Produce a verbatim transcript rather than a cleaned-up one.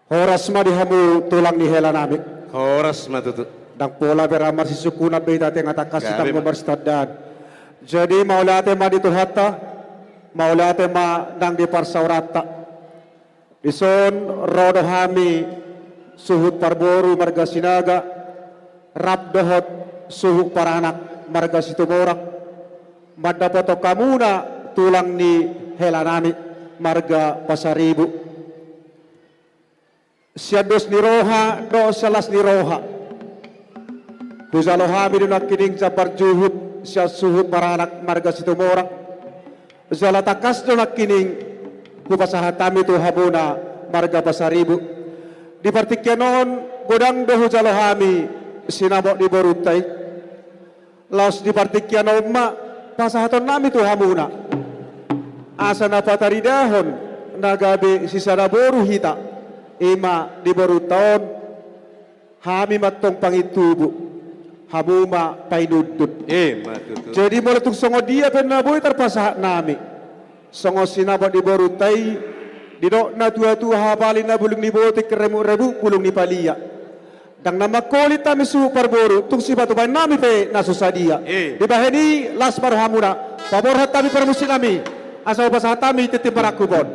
Horas ma di hamu tulang ni hela nami. Horas ma tutu. Ndang pola be ra marsisungkunan be hita, tenga tangkas hita marsitandaan. Jadi mauliate ma di Tuhanta, mauliate ma nang di parsaoranta. Dison ro do hami suhut parboru marga Sinaga, rap dohot suhut paranak marga Situmorang, mandapothon hamuna tulang ni hela nami marga Pasaribu. Sian dos ni roha dohot sian las ni roha, hujalo hami do nangkining jambar juhut sian suhut paranak marga Situmorang. Jala tangkas do nangkining hupasahat hami tu hamuna marga Pasaribu. Di partingkian on godang do hujalo hami sinamot ni borunta i. Laos di partingkian on ma pasahaton nami tu hamuna, asa na pataridahon na gabe sisada boru hita, i ma di borunta on, hami ma antong pangintubu, hamu ma painundun. Ima tutu. Jadi molo tung songon dia pe na boi tarpasahat nami songon sinamot ni borunta i, didok na tuatua, hapali na bulung ni botik, remukrebuk bulung ni palia. Ndang na mangkolit hami suhut parboru, tung sipatupaon nami pe na so sadia. Dibahen i las ma rohamuna, paborhat hami parmusik nami, asa hupasahat hami tintin parangkup on.